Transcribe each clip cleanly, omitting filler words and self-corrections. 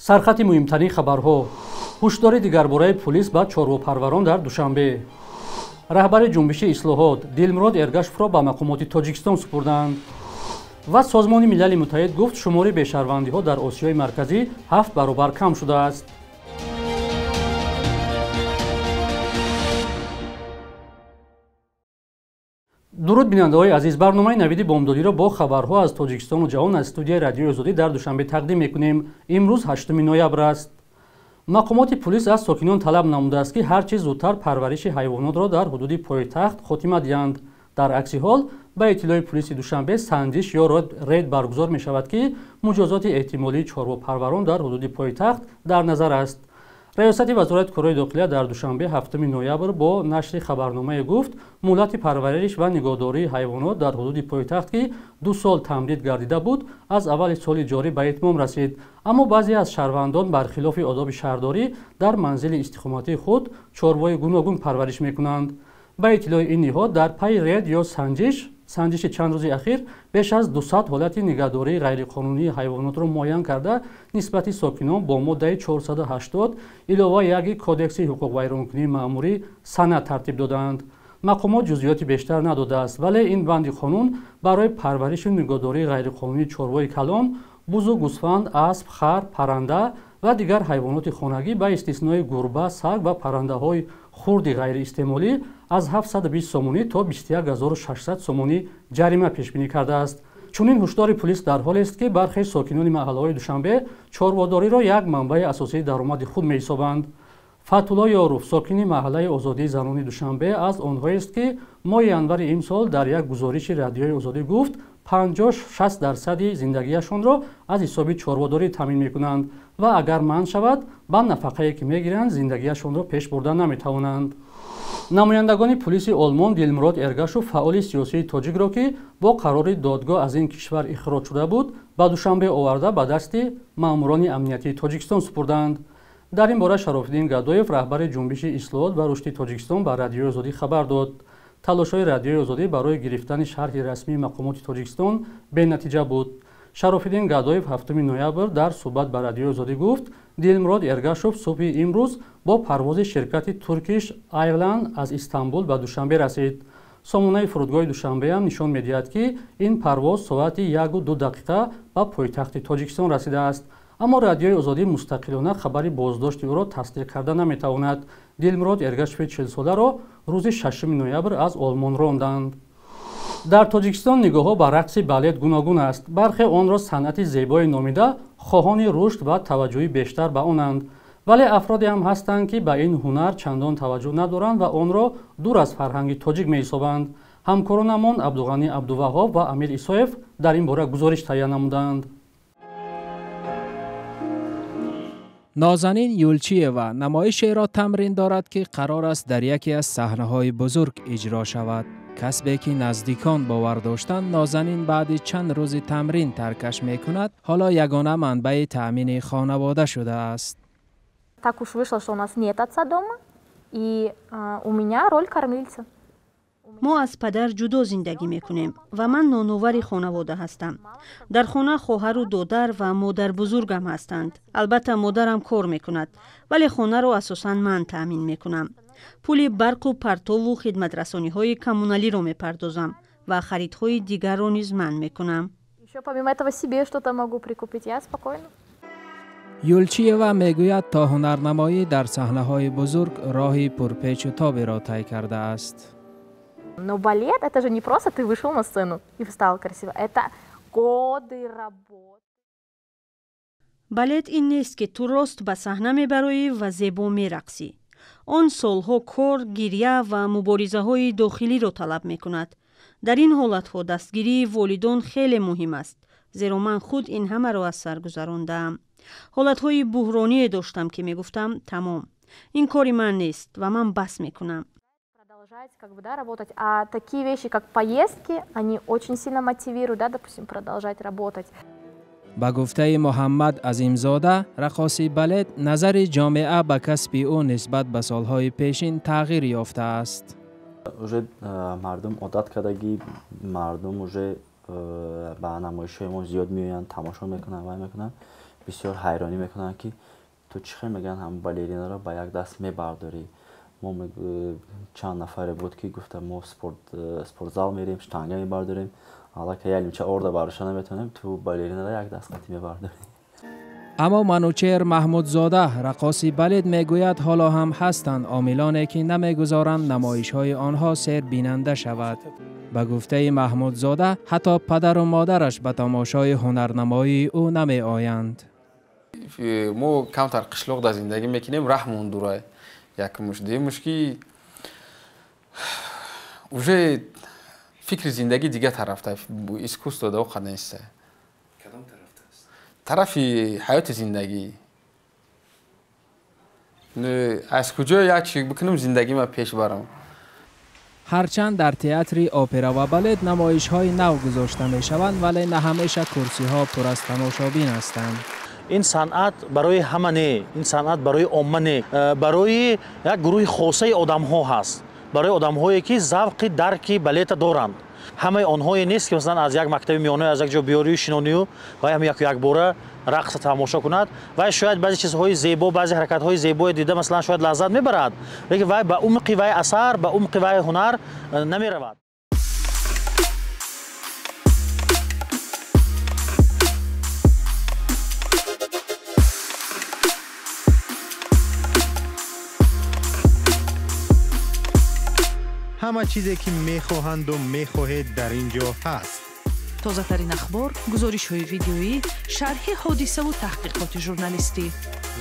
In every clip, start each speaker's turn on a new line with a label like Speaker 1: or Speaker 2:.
Speaker 1: Сархати муҳимтарин хабарҳо. Ҳушдори дигарбораи пулис ба чорвопарварон дар Душанбе. Раҳбари ҷунбиши ислоҳот Дилмурод Эргашевро ба мақомоти Тоҷикистон супурданд. Ва Созмони Милали Муттаҳид гуфт, шумори бешаҳрвандиҳо дар Осиёи Марказӣ 7 баробар кам шудааст. Дуруд, бинандаҳои азиз, барномаи Навиди бомдодиро бо хабарҳо аз Тоҷикистону ҷаҳон аз студияи Радиои Озодӣ дар Душанбе тақдим мекунем. Имрӯз 8 ноябр аст. Мақомоти пулис аз сокинон талаб намудааст, ки ҳар чиз зудтар парвариши ҳайвонотро дар ҳудуди пойтахт хотима диҳанд. Дар акси ҳол, ба иттилои пулиси Душанбе, санҷиш ё рейд баргузор мешавад, ки муҷозоти эҳтимолии чорвопарварон дар ҳудуди пойтахт дар назар аст. Раёсати Вазорати корҳои дохилия дар Душанбе 7 ноябр бо нашри хабарномае гуфт, муҳлати парвариш ва нигоҳдории ҳайвонот дар ҳудуди пойтахт, ки 2 сол тамдид гардида буд, аз аввали соли ҷорӣ ба итмом расид. Аммо баъзе аз шаҳрвандон бархилофи одоби шаҳрдорӣ дар манзили истиқоматии худ чорвои гуногун парвариш мекунанд. Ба иттилои ин ниҳод, дар пайи рейд ё санҷиши чанд рӯзи ахир беш аз 200 ҳолати нигаҳдории ғайриқонунии ҳайвонотро муайян карда, нисбати сокинон бо моддаи 480 илова 1 Кодекси ҳуқуқвайронкунии маъмурӣ санад тартиб додаанд. Мақомот ҷузъиёти бештар надодааст, вале ин банди қонун барои парваришу нигоҳдории ғайриқонунии чорвои калон, бузу гӯсфанд, асп, хар, парранда ва дигар ҳайвоноти хонагӣ ба истиснои гурба, саг ва паррандаҳои хурди ғайриистеъмолӣ аз 720 сомонӣ то 21600 сомонӣ ҷарима пешбинӣ кардааст. Чунин ҳушдори пулис дар ҳолест, ки бархе сокинони маҳаллаҳои Душанбе чорводориро як манбаи асосии даромади худ меҳисобанд. Фатулло Ёруф, сокини маҳаллаи Озодии занони Душанбе, аз онҳоест, ки моҳи январи имсол дар як гузориши Радиои Озодӣ гуфт, 50-60% зиндагиашонро аз ҳисоби чорводорӣ таъмин мекунанд ва агар манъ шавад, ба нафақае ки мегиранд, зиндагиашонро пеш бурда наметавонанд. Намояндагони пулиси Олмон Дилмурод Эргашев, фаъоли сиёсии тоҷикро, ки бо қарори додгоҳ аз ин кишвар ихроҷ шуда буд, ба Душанбе оварда ба дасти маъмурони амниятии Тоҷикистон супурданд. Дар ин бора Шарофиддин Гадоев, раҳбари ҷунбиши ислоҳот ва рушди Тоҷикистон, ба Радиои Озодӣ хабар дод. Талошҳои Радиои Озодӣ барои гирифтани шарҳи расмии мақомоти Тоҷикистон бенатиҷа буд. Шарофиддин Гадоев 7 ноябр дар суҳбат ба Радиои Озодӣ гуфт, Дилмурод Эргашев субҳи имрӯз бо парвози ширкати Turkish Airlines аз Истанбул ба Душанбе расид. Сомонаи фурудгоҳи Душанбеам нишон медиҳад, ки ин парвоз соати 1:02 ба пойтахти Тоҷикистон расидааст. Аммо Радиои Озодӣ мустақилона хабари боздошти ӯро тасдиқ карда наметавонад. Дилмурод Эргашеви 40-соларо рӯзи 6 ноябр аз Олмон ронданд. Дар Тоҷикистон нигоҳҳо ба рақси балет гуногун аст. Бархе онро санъати зебое номида, хоҳони рушд ва таваҷҷӯҳи бештар ба онанд. Вале афроде ҳам ҳастанд, ки ба ин ҳунар чандон таваҷҷӯҳ надоранд ва онро дур аз фарҳанги тоҷик меҳисобанд. Ҳамкоронамон Абдуғанӣ Абдуваҳоб ва Амир Исоев дар ин бора гузориш таҳия намуданд.
Speaker 2: Нозанин Юлчиева намоишеро тамрин дорад, ки қарор аст дар яке аз саҳнаҳои бузург иҷро шавад. Касбе ки наздикон бовар доштанд, Нозанин баъди чанд рӯзи тамрин таркаш мекунад, ҳоло ягона манбаи таъмини хонавода шудааст.
Speaker 3: Так уж вышло, что у нас нет отца дома, и у меня роль кормильца.
Speaker 4: Мо аз падар ҷудо зиндагӣ мекунем ва ман ноновари хонавода ҳастам. Дар хона хоҳару додар ва модарбузургам ҳастанд. Албатта, модарам кор мекунад, вале хонаро асосан ман таъмин мекунам. Пули барқу партову хидматрасониҳои коммуналиро мепардозам ва харидҳои дигарро низ ман мекунам.
Speaker 3: Ещё помимо этого себе что-то могу прикупить, я спокойно.
Speaker 2: Юлчиева мегӯяд, то ҳунарнамоӣ дар саҳнаҳои бузург роҳи пурпечу тоберо тай кардааст.
Speaker 3: Но балет — это же не просто ты вышел на сцену и встал красиво. Это годы работы.
Speaker 4: Балет ин нест, ки ту рост ба саҳна мебароӣ ва зебо мерақсӣ. Он солҳо кор, гиря ва муборизаҳои дохилиро талаб мекунад. Дар ин ҳолатҳо дастгирии волидон хеле муҳим аст, зеро ман худ ин ҳамаро аз сар гузарондаам. Ҳолатҳои буҳроние доштам, ки мегуфтам, тамом, ин кори ман нест ва ман бас мекунам.
Speaker 3: Как бы, да, работать. А такие вещи, как поездки, они очень сильно мотивируют, да, допустим, продолжать работать.
Speaker 2: Ба гуфтаи Муҳаммад Азимзода, раққоси балет, назари ҷомеа ба касби ӯ нисбат ба солҳои пешин тағйир ёфтааст.
Speaker 5: Уже мардум одат кардагӣ, мардум уже ба намоишҳои мо зиёд меоянд, тамошо мекунанд, вай мекунанд. Бисёр ҳайронӣ мекунанд, ки ту чӣ хел мегӯянд, ҳам балеринаро ба як даст мебардорӣ. Мо чанд нафаре буд, ки гуфта мо спортзал мерем, штанга мебардорем, аллакай як нимча орда бардошта наметавонем, ту балеринаро як даст қатӣ мебардорӣ.
Speaker 2: Аммо Манучеҳр Маҳмудзода, раққоси балет, мегӯяд, ҳоло ҳам ҳастанд омилоне, ки намегузоранд намоишҳои онҳо сербинанда шавад. Ба гуфтаи Маҳмудзода, ҳатто падару модараш ба тамошои ҳунарнамоии ӯ намеоянд.
Speaker 6: Мо камтар қишлоқ дар зиндагӣ мекунем, раҳмон дурай. Якумуш, дуюмуш, ки уже фикри зиндагӣ дигар тарафта, искусство да оқад неста. Тарафи ҳаёти зиндагӣ. Аз куҷо як чиз бикунам, зиндагима пеш барам.
Speaker 2: Ҳарчанд дар театри опера ва балет намоишҳои нав гузошта мешаванд, вале на ҳамеша курсиҳо пур аз тамошобин ҳастанд.
Speaker 7: Ин санъат барои ҳама не, ин санъат барои омма не, барои як гурӯҳи хосаи одамҳо ҳаст, барои одамҳое, ки завқи дарки балета доранд. Ҳамаи онҳое нест, ки масалан аз як мактаби миёна, аз як ҷо биёрию шинонию вай ҳам яку якбора рақса тамошо кунад. Вай шояд баъзе чизҳои зебо, баъзе ҳаракатҳои зебое дида, масалан, шояд лаззат мебарад, лекин вай ба умқи вай асар, ба умқи вай ҳунар намеравад.
Speaker 8: Ҳама чизе, ки мехоҳанду мехоҳед, дар ин ҷо ҳаст.
Speaker 9: Тозатарин ахбор, гузоришҳои видеоӣ, шарҳи ҳодисаву таҳқиқоти журналистӣ.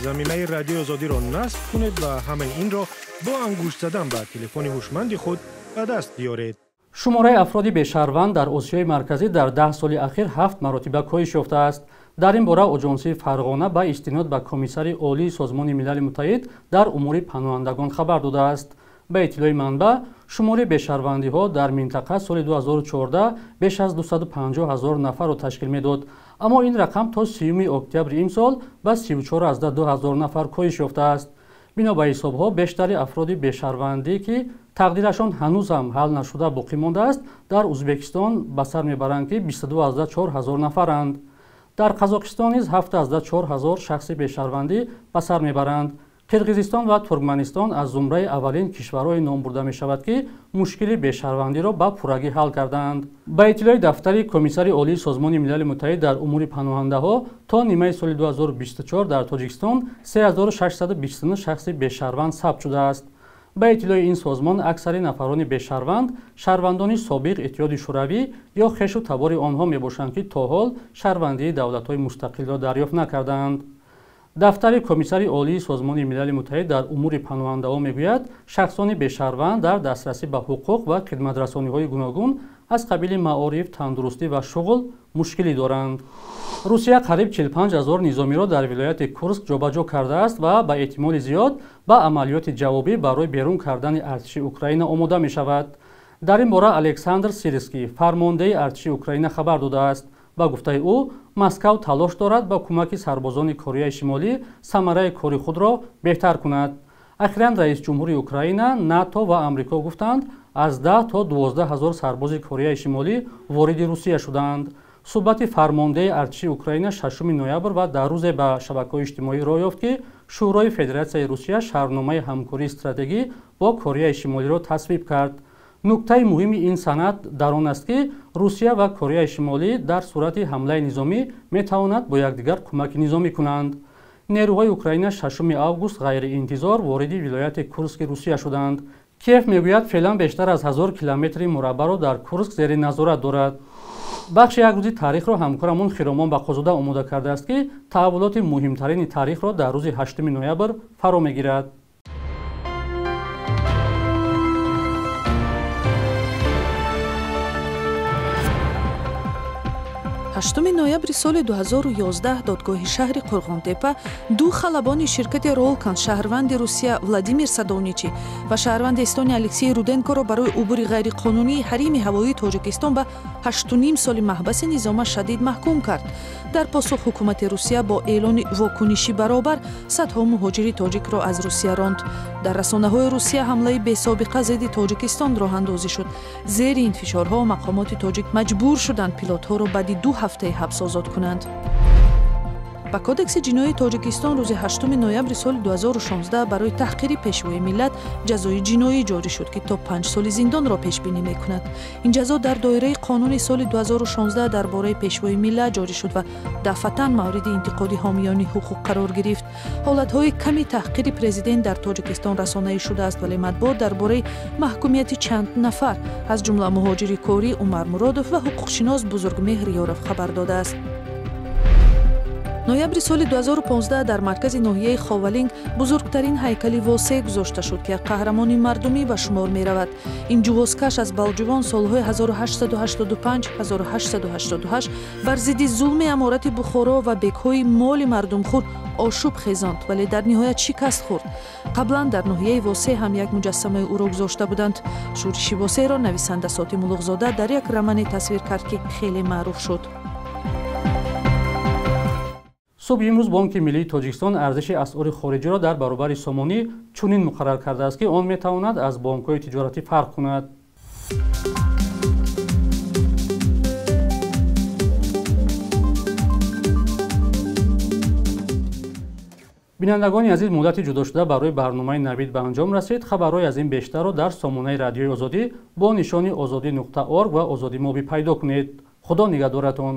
Speaker 8: Замимаи Радиои Озодиро насб кунед ва ҳамаи инро бо ангушт задан ба телефони ҳушманди худ ба даст биёред.
Speaker 1: Шумораи афроди бешаҳрванд дар Осиёи Марказӣ дар 10 соли ахир 7 маротиба коҳиш ёфтааст. Дар ин бора Оҷонсии Фарғона ба истинод ба комиссари олии Созмони Милали Муттаҳид дар умури паноҳандагон хабар додааст. Ба иттилои манбаъ, шумори бешаҳрвандиҳо дар минтақа соли 2014 беш аз 250 ҳазор нафарро ташкил медод, аммо ин рақам то 30 октябри имсол ба 34,2 ҳазор нафар коҳиш ёфтааст. Бино ба ҳисобҳо, бештари афроди бешаҳрвандӣ, ки тақдирашон ҳанӯз ҳам ҳал нашуда боқӣ мондааст, дар Ӯзбекистон ба сар мебаранд, ки 22,4 ҳазор нафаранд. Дар Қазоқистон низ 7,4 ҳазор шахси бешаҳрвандӣ ба сар мебаранд. Қирғизистон ва Туркманистон аз зумраи аввалин кишварҳое ном бурда мешавад, ки мушкили бешаҳрвандиро ба пуррагӣ ҳал кардаанд. Ба иттилои дафтари комиссари олии Созмони Милали Муттаҳид дар умури паноҳандаҳо, то нимаи соли 2024 дар Тоҷикистон 3629 шахси бешаҳрванд сабт шудааст. Ба иттилои ин созмон, аксари нафарони бешаҳрванд шаҳрвандони собиқ Иттиҳоди Шӯравӣ ё хешу табори онҳо мебошанд, ки то ҳол шаҳрвандии давлатҳои мустақилро дарёфт накардаанд. Дафтари комиссари олии Созмони Милали Муттаҳид дар умури паноҳандаҳо мегӯяд, шахсони бешаҳрванд дар дастрасӣ ба ҳуқуқ ва хидматрасониҳои гуногун аз қабили маориф, тандурустӣ ва шуғл мушкилӣ доранд. Русия қариб 45 ҳазор низомиро дар вилояти Курск ҷобаҷо кардааст ва ба эҳтимоли зиёд ба амалиёти ҷавобӣ барои берун кардани артиши Украина омода мешавад. Дар ин бора Александр Сирский, фармондеҳи артиши Украина, хабар додааст. Ба гуфтаи ӯ, Москав талош дорад ба кӯмаки сарбозони Кореяи Шимолӣ самараи кори худро беҳтар кунад. Ахиран раисҷумҳури Украина, НАТО ва Амрико гуфтанд, аз 10 то 12 ҳазор сарбози Кореяи Шимолӣ вориди Русия шудаанд. Суҳбати фармондеҳи артиши Украина 6 ноябр ва дар рӯзе ба шабакаҳои иҷтимоӣ роҳ ёфт, ки Шӯрои Федератсияи Русия шарҳномаи ҳамкории стратегӣ бо Кореяи Шимолиро тасвиб кард. Нуктаи муҳими ин санад дар он аст, ки Русия ва Кореяи Шимолӣ дар сурати ҳамлаи низомӣ метавонад бо якдигар кӯмаки низомӣ кунанд. Нерӯҳои Украина 6 август ғайриинтизор вориди вилояти Курски Русия шуданд. Киев мегӯяд, феълан бештар аз 1000 километри мураббаъро дар Курск зери назорат дорад. Бахши як рӯзи таърихро ҳамкорамон Хиромон Бақозода омода кардааст, ки таҳаввулоти муҳимтарини таърихро дар рӯзи 8 ноябр фаро мегирад.
Speaker 9: 8 ноябри соли 2011 додгоҳи шаҳри Қурғонтепа ду халабони ширкати Ролкан, шаҳрванди Русия Владимир Садовничӣ ва шаҳрванди Эстония Алексей Руденкоро барои убури ғайриқонунии ҳарими ҳавоии Тоҷикистон ба 8,5 соли маҳбаси низома шадид маҳкум кард. Дар посух ҳукумати Русия бо эълони вокуниши баробар садҳо муҳоҷири тоҷикро аз Русия ронд. Дар расонаҳои Русия ҳамлаи бесобиқа зидди Тоҷикистон роҳандозӣ шуд. Зери ин фишорҳо мақомоти тоҷик маҷбур шуданд пилотҳоро баъди 2 ҳафтаи ҳабс озод кунанд. Ба Кодекси ҷиноии Тоҷикистон рӯзи 8 ноябри соли 2016 барои таҳқири пешвои миллат ҷазои ҷиноӣ ҷорӣ шуд, ки то 5 соли зиндонро пешбинӣ мекунад. Ин ҷазо дар доираи қонуни соли 2016 дар бораи пешвои миллат ҷорӣ шуд ва дафъатан мавриди интиқоди ҳомиёни ҳуқуқ қарор гирифт. Ҳолатҳои ками таҳқири президент дар Тоҷикистон расонаӣ шудааст, вале матбуот дар бораи маҳкумияти чанд нафар, аз ҷумла муҳоҷири корӣ Умар Муродов ва ҳуқуқшинос Бузургмеҳр Ёров хабар додааст. Ноябри соли 2015 дар маркази ноҳияи Ховалинг бузургтарин ҳайкали Восе гузошта шуд, ки як қаҳрамони мардумӣ ба шумор меравад. Ин ҷувозкаш аз Балҷувон солҳои 1885-1888 бар зидди зулми аморати Бухоро ва бекҳои моли мардумхӯр ошӯб хезонд, вале дар ниҳоят шикаст хӯрд. Қаблан дар ноҳияи Восе ҳам як муҷассамаи ӯро гузошта буданд. Шӯриши Восеро нависанда Сотим Улуғзода дар як романе тасвир кард, ки хеле маъруф шуд.
Speaker 1: Субҳи имрӯз Бонки Миллии Тоҷикистон арзиши асъори хориҷиро дар баробари сомонӣ чунин муқаррар кардааст, ки он метавонад аз бонкҳои тиҷоратӣ фарқ кунад. Бинандагони азиз, муддати ҷудошуда барои барномаи Навид ба анҷом расид. Хабарҳои аз ин бештарро дар сомонаи Радиои Озодӣ бо нишони ozodi.org ва Озодӣ Моби пайдо кунед. Худо нигаҳдоратон.